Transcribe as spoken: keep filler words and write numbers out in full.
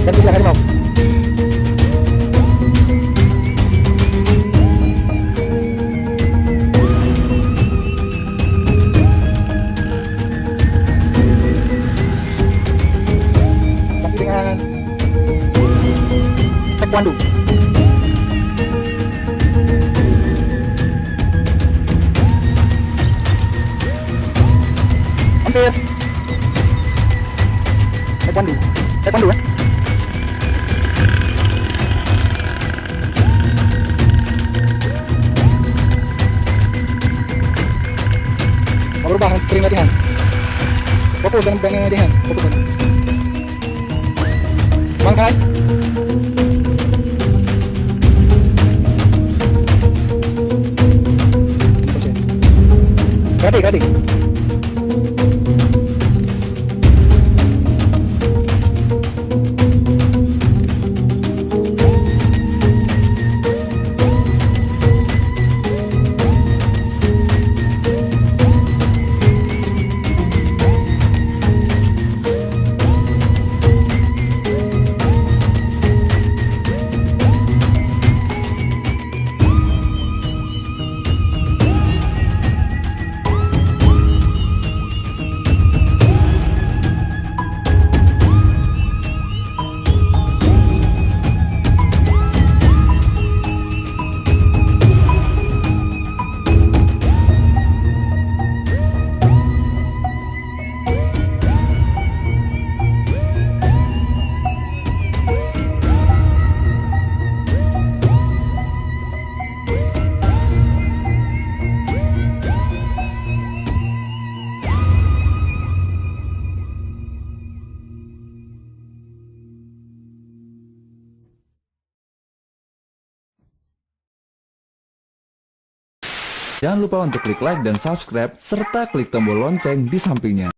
Dan kejar harimau. Tapi dengan taekwondo. Hampir. Taekwondo. Taekwondo, eh? Mau berubah, kering latihan. Fokus dalam pertandingan latihan. Fokus dalam. Bangkai. Okey. Karate, karate. Jangan lupa untuk klik like dan subscribe, serta klik tombol lonceng di sampingnya.